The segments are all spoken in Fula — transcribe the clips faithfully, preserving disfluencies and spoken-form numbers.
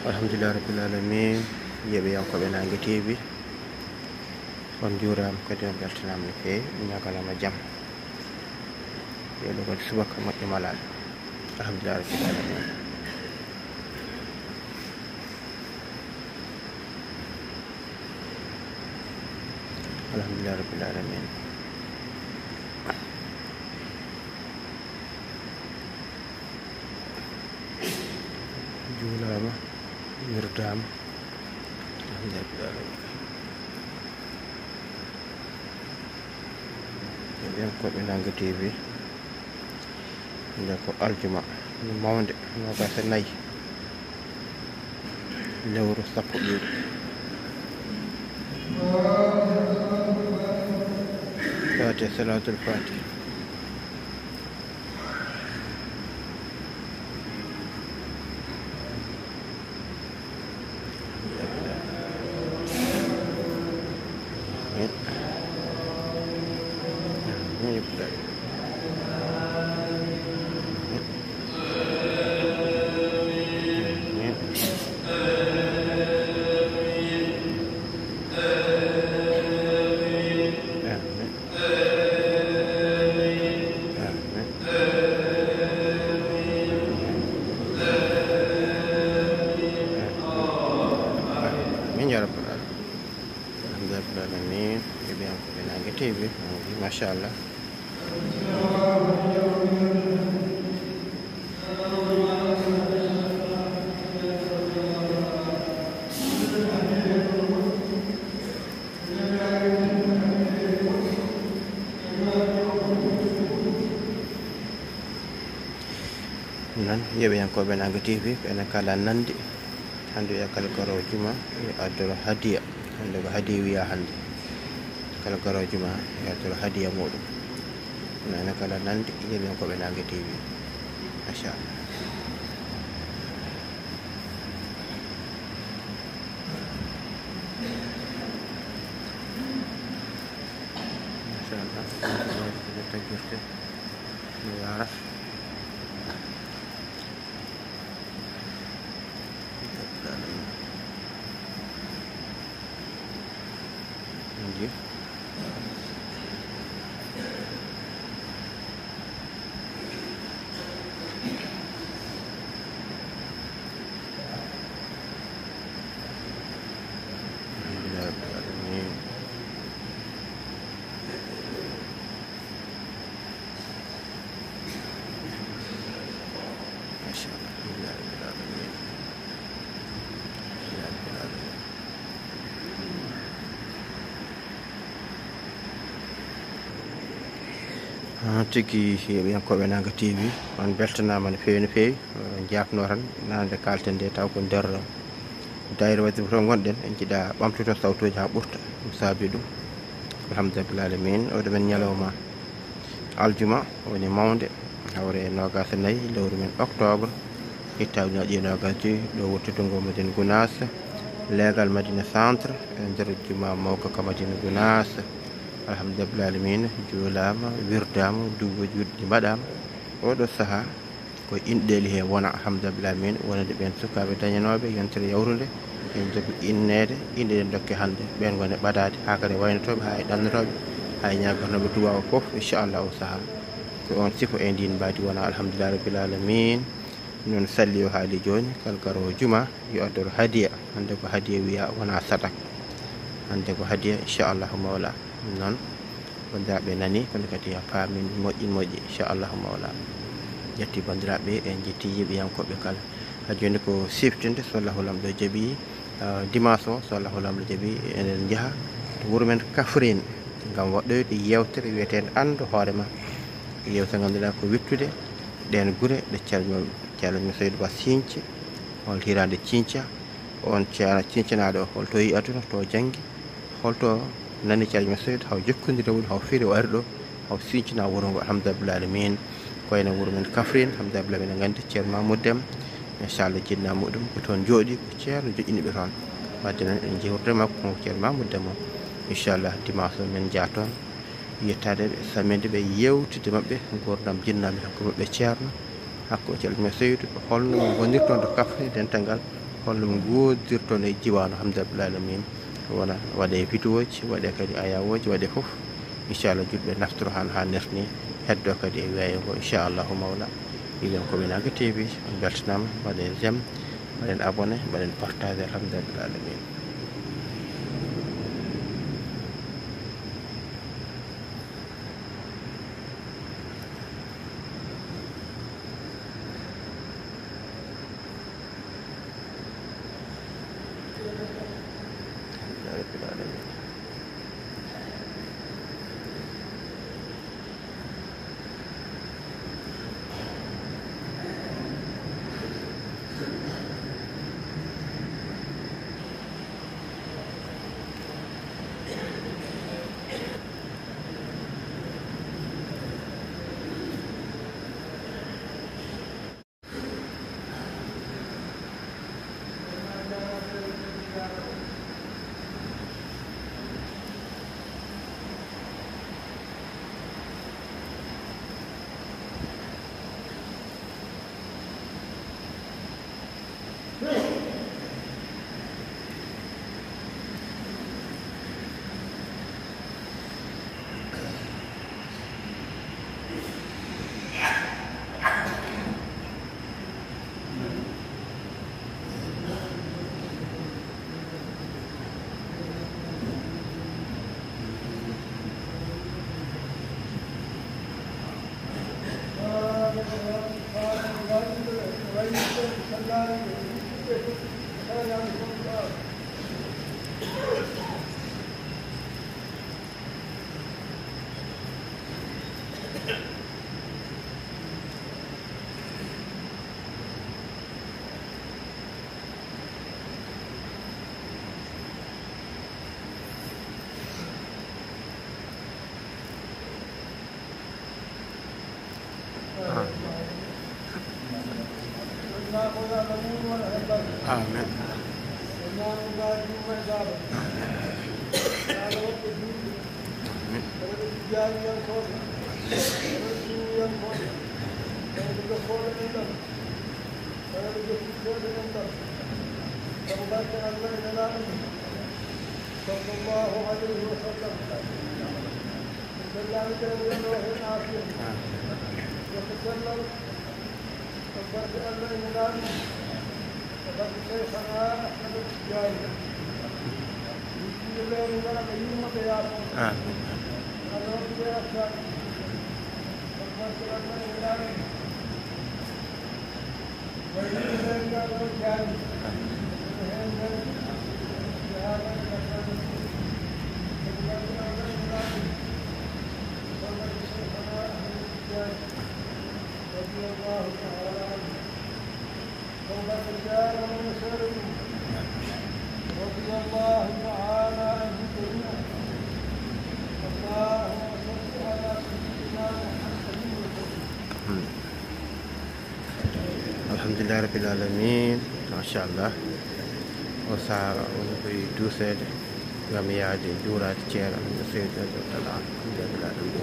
Alhamdulillah rabbil alamin. Yeeɓiyankooɓe Naange T V, on njuuraama kadi, on mbeltanaama no feewi, ñaaganaama jam. Yeeɓe kadi subaka moƴƴo malal. Alhamdulillah rabbil alamin. Alhamdulillah rabbil alamin. Juulaama, wirdaama. Alhamdulillah rabbil alamin. Yeeɓiyankooɓe Naange T V, nde ko aljuma mawnde, noogaas e nayi lewru sappo ɓiire. Fatiha, salaatul fatiha. Amin ya rabbal alamin. Alhamdulillah rabbil alamin. Yeeɓiyankooɓe Naange T V, machallah. Nan, yeeɓiyankooɓe Naange T V, ko enen kala nanndi. Hannde wiya kala garoowo juma yo addoro hadiya. Hannde ko hadiya wiya hannde. Kala garoowo juma yo addoro hadiya muɗum. Kono enen kala nanndi, yeeɓiyankooɓe Naange T V. Machallah. Machallah. Taggirte. Mi yaara. Machallah. Alhamdulillah rabbil alamin. Alhamdulillah rabbil alamin. Ah, tigi yeeɓiyankooɓe Naange T V, on mbeltanaama no feewi, no feewi. Eh, njaafnoo tan, nande kaalten nde, taw ko nder daayira waɗde fof ngonɗen, en njiɗa ɓamtude sawtuuji haa ɓurta. Ɗum saabi ɗum. Alhamdulillah alamin. Oɗo men ñalawma aljuma woni mawnde, hawre e noogaas e nayi lewru men octobre, hittaaji ujunaaji ɗiɗi e noogaas e joy, ɗo wuro teddungal Madina Gunaas, leegal Madina Centre, e nder juma mawka ka Madina Gunaas. Alhamdulillah alamin, juulaama, wirdaama, duwuuji wirdi mbaɗaama. Oɗo sahaa, ko inɗeeli he wona, alhamdulillah alamin, wonande ɓeen sukaaɓe dañanooɓe yontere yawtunde, en njogi inneede, inɗe ɗe dokke hannde. Ɓeen ngoni ɓadaade, haa kadi waynotooɓe, haa e ɗannotooɓe, haa e ñaagatnooɓe duwaaw fof, inchallah, o sahaa. Ko on sifa e ndin mbaadi wona, alhamdulillah rabbil alamin. Noon salli o haali jooni, kala garoowo juma, yo addoro hadiya. Hannde ko hadiya wiya, wona sadak. Hannde ko hadiya, inchallahu mawla. Noon, banndiraaɓe nani, kono kadi a faami moƴƴi moƴƴi, inchallahu mawla. Ƴetti banndiraaɓe, en njetti yeeɓiyankooɓe kala. Haa jooni ko siftinde, so Allahu Laamɗo jaɓi, ah, dimanche o, so Allahu Laamɗo jaɓi, eɗen njaha to wuro men Kaffrine, ngam waɗɗoyde yeewtere wiyeteende Anndu Hoore Ma. Yeewtere ngannduɗaa ko wittude ɗeen gure ɗe Ceerno, Ceerno Saydu Ba Sinci, hol hiraande Cinca, on Ceerno cincanaaɗo o, hol to yi aduna, to janngi, holto nani Ceerno Saydu, haw jokkondire woni, haw firi o ari ɗo, haw sincina wuro ngo, alhamdulillah alamin. Ko wayno wuro men Kaffrine, alhamdulillah, minen nganndi Ceerno Mamoudou Deme, inchallah, jinna muɗum ko toon jooɗi, ko Ceerno joƴƴini ɓe toon. Wadde noon en njewtata makko, ko Ceerno Mamoudou Deme o. Inchallah, dimanche o men njaa toon, yettaade ɓe, samminde ɓe, yewtidde maɓɓe, nguurndam jinnaaɓe, hakkunde maɓɓe e Ceerno, hakkunde Ceerno Saydu, holno ngonirton to Kaffrine dental ngal, Holno min ngoodirton e diiwaan, alhamdulillahi rabbil aalamiin. Wona waɗe vidéo ji, waɗe kadi ayawooji, waɗe fof. Inchallah, julɓe naftoro han haa nerni, heddo kadi e weeyo ngo, inchallahu mawla. Yiɗen ko Winanka T V, on beltanaama, mbaɗen j'aime, mbaɗen abonné, mbaɗen partage, alhamdulillahi rabbil aalamiin. Amin. Amin. صلى الله عليه وسلم. آمين. رضي الله تعالى عنه. رضي الله تعالى عنه جميعا. اللهم صل على سيدنا محمد وسلم. الحمد لله رب العالمين. ما شاء الله. O sahaa on koye duuseede. Ngam yahde juuraade Ceerno Ahmadu Seydi radiyallaahu taala anhu.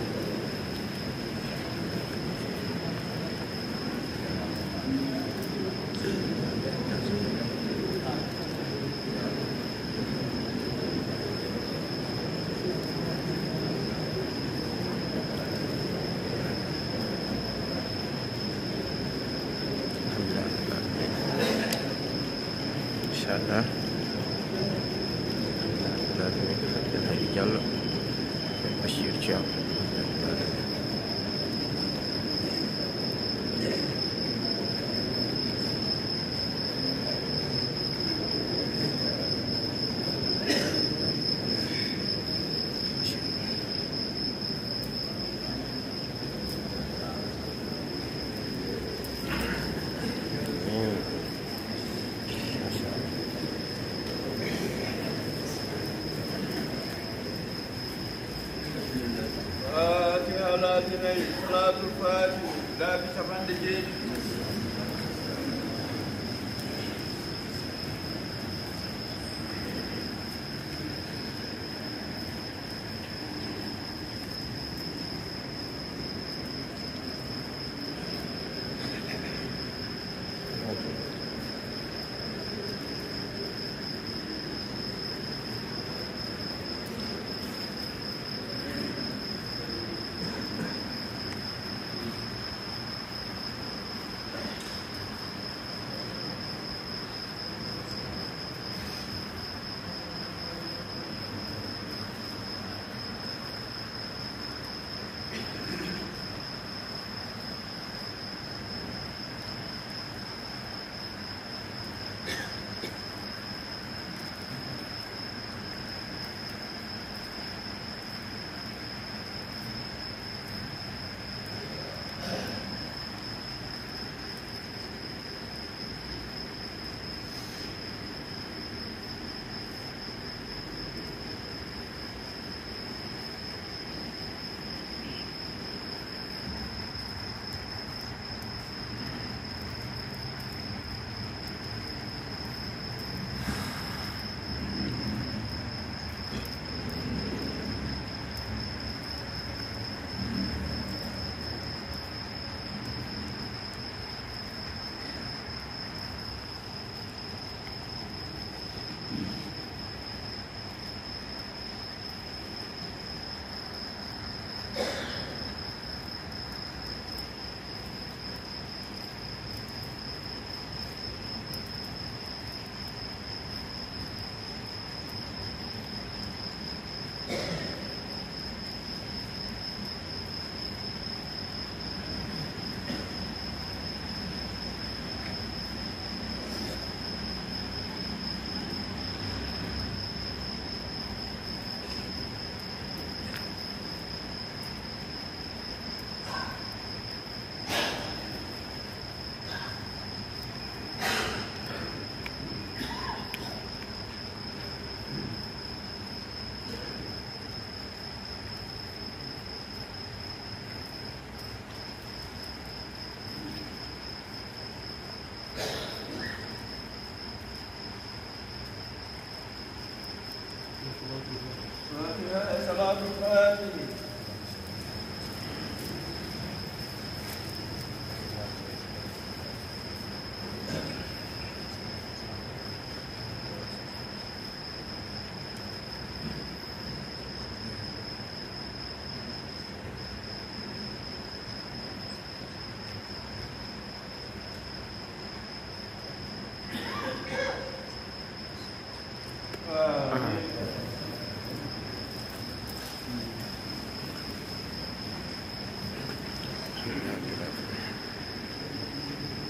Inchallah. Alhaji Diallo, Bachir Thiam. Faatiha laatinay, salaatul faatihi, laabi capanɗe jeeɗiɗi.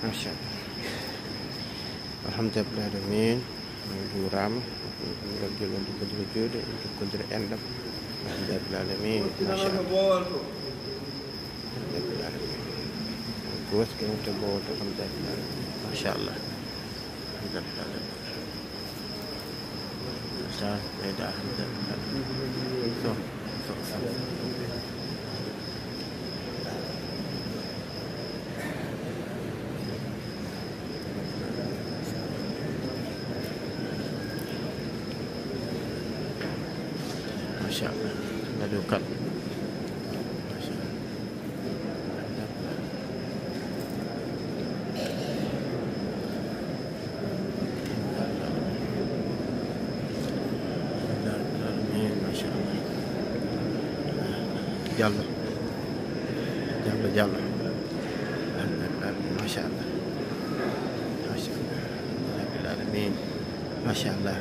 Machallah. Alhamdulillahi alamin. On juuraama. Ngol jogondiri ko juuɗe, jokkondiral enɗam. Alhamdulillahi alamin. Machallah. Alhamdulillahi alamin. Gooto ko wonte bowol to, alhamdulillahi alamin. Machallah. Alhamdulillahi alamin. Sa ɓeyda hande so so so. Machallah. Mbaɗo kal. Machallah. Diallo. Diallo, Diallo. Machallah. Machallah. Rabbil alamin. Machallah.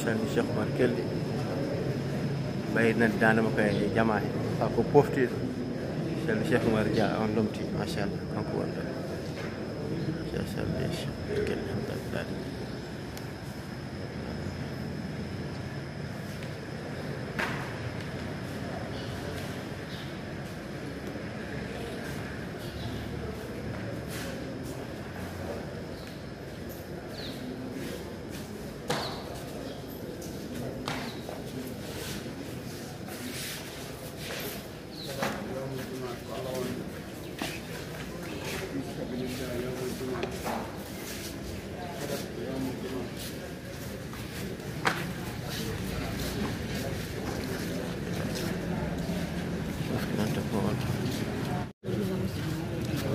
Seydi Cheikh Oumar Kelly. Ɓay noddaanama ko e jamaa he. Fa ko poftiiɗo. Seydi Cheikh Oumar Dia on lomti. Machallah. Kanko wonɗo. Seydi Cheikh Oumar Kelly.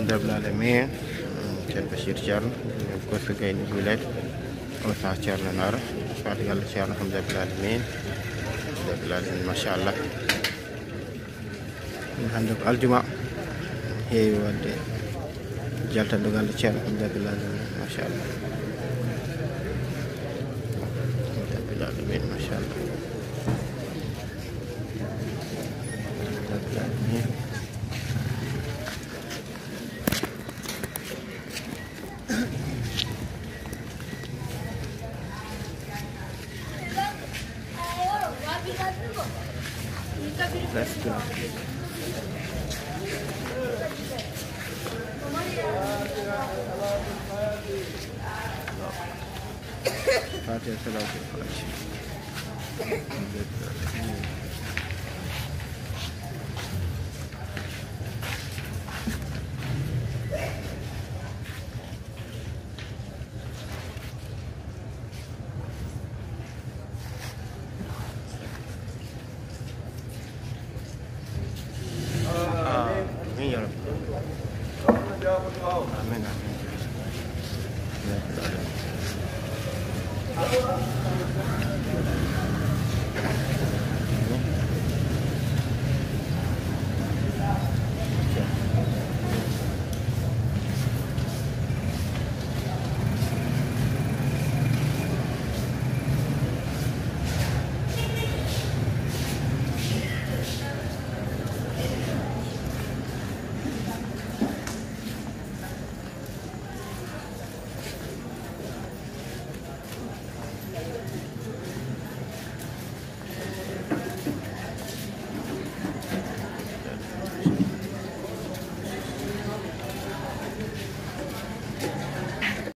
Alhamdulillahi alamin. Ceerno Bachir Ceerno, Kosso Gayni Gullet. O sa Ceerno Nara. Fatiha Allah Ceerno, alhamdulillahi alamin. Alhamdulillahi alamin, machallah. Hannde ko aljuma, heewi waɗde jaltanɗo galle Ceerno, alhamdulillahi alamin, machallah. Alhamdulillahi alamin, machallah. Alhamdulillahi alamin. Let's go. Fatiha, salatu, Fatiha. Venga.